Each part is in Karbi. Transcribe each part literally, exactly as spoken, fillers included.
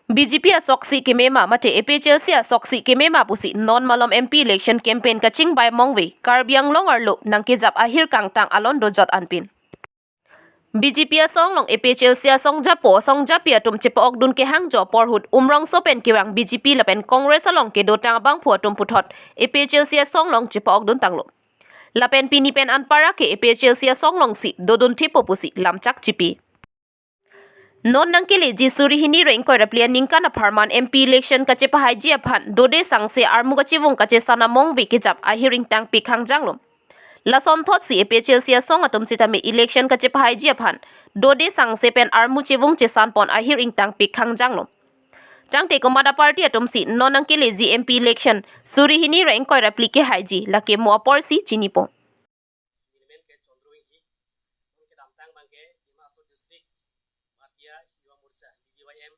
B J P asoksi keme ma mate A P H L C asoksi keme ma pusi non malom M P election campaign kachingbai mongve Karbi Anglong arlo nangkejap ahir kangtang alon dojot anpin. B J P asong along A P H L C asong japo asong japi atum chepa-okdun kehangjo apor ahut Umrongso pen kevang B J P lapen Congress along kedotang abangphu atum puthot A P H L C asong along chepa-okdun tanglo. Lapen pini pen anparke A P H L C asong alongsi dodun thipo pusi lamchak chipi. Non nangkeleji suri hini ra ingkoi ra phli aningkan apharman M P election kachepahaiji aphan dode sangse armu kachevung kachesan amongve kejap ahir ingtangpik hangjanglo. Lasonthotsi A P H L C asong atum sitame election kachepahaiji aphan dode sangse pen armu chevung chesanpon ahir ingtangpik hangjanglo. Tangte komat aparty atumsi non nangkeleji M P election suri hini ra ingkoi ra phli kehaiji lake mo aporsi chinipo. Nelimen ke Chandra Enghi, non kedamtang abangke Dima Hasao District Bharatiya Yuva Morcha, B J Y M,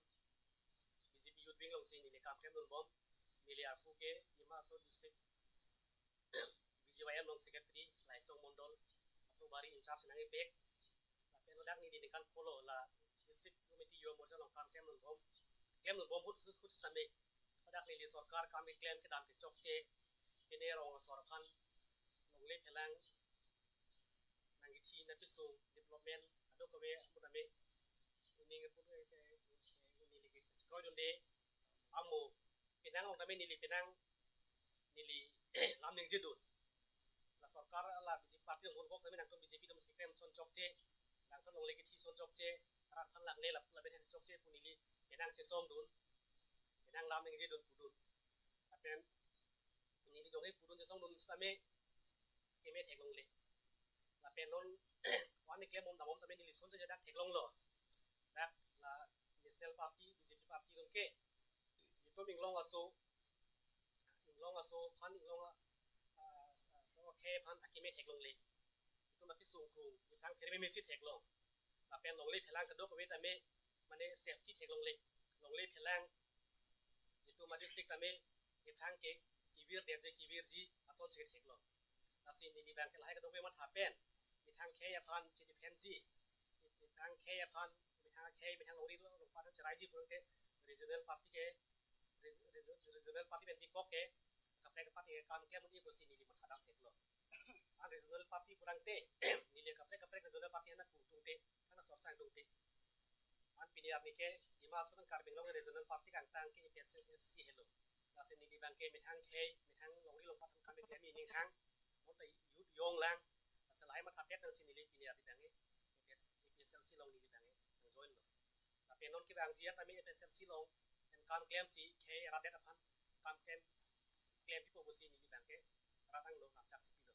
B J P Youth Wing alongsi neli kam klemdunbom. Neli arpu ke Dima Hasao District B J Y M along Secretary Laisong Mondol, arpu bari in-charge nangkepek. Lapen ladak neli ningkan pholo la District Committee Yuva Morcha along kam klemdunbom. Klemdunbom ahut ahut ahut sitame ladak neli sorkar kam keklem kedam kechokche, pine rong asor aphan longle phelang nangkethi nangkesung development kadokave aputame ining aput, eh, eh, neli kekroidunde. Amo penang along tame neli penang neli lam ningjedun. La sorkar la B J P party along kok sitame nangtum B J P atum keklem son chokche, nangtum longle kethi son chokche, rat aphan langle lap lapen hen chokche pu neli penang chesongdun, penang lam ningjedun pudun. Lapen neli jongsi pudun chesongdun sitame keme theklongle. Lapen non wan keklembom dambom tame neli sonsi jadak theklonglo. Dak la National Party, B J P party atum ke itum inglong aso, inglong aso aphan, inglong a, a, sa, sa, okay aphan akeme theklongle. Itum akesung krung, itum pherme mesi theklong. Lapen longle phelang kadokave tame, mane safety theklongle. Longle phelang itum a-district tame, itum ke kevirdetji, kevirji asonsi theklong. Lasi neli abangke lahai kadokave matha pen, methang khei aphan chedefendji, methang khei aphan, methang khei, methang longri longpat aphan cheraiji pulangte regional party ke, re-, re-, regional party pen bikok ke kaprek kaprek ke kam klem un-e pusi neli mathadam theklo. An regional party pulangte neli kaprek kaprek regional party anak pungtungte, anak sorsang tungte. An pini arni ke Dima Hasao nang Karbi Anglong regional party kangtang ke A P H L C helo. Lasi neli abangke methang khei, methang longri longpat aphan kam klem ining hang, non ta youth yong lang. Lasi lahai matha pet nangsi neli pini arni abangke A P H L C along neli abangke join lo. Lapen non kevangji atame A P H L C along en kam klemsi khei rat det aphan kam klem, klempipo pusi neli abangke rat anglo lamchak si pilo.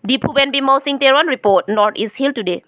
Diphu pen Bimal Singh Teron report, North East Hill Today.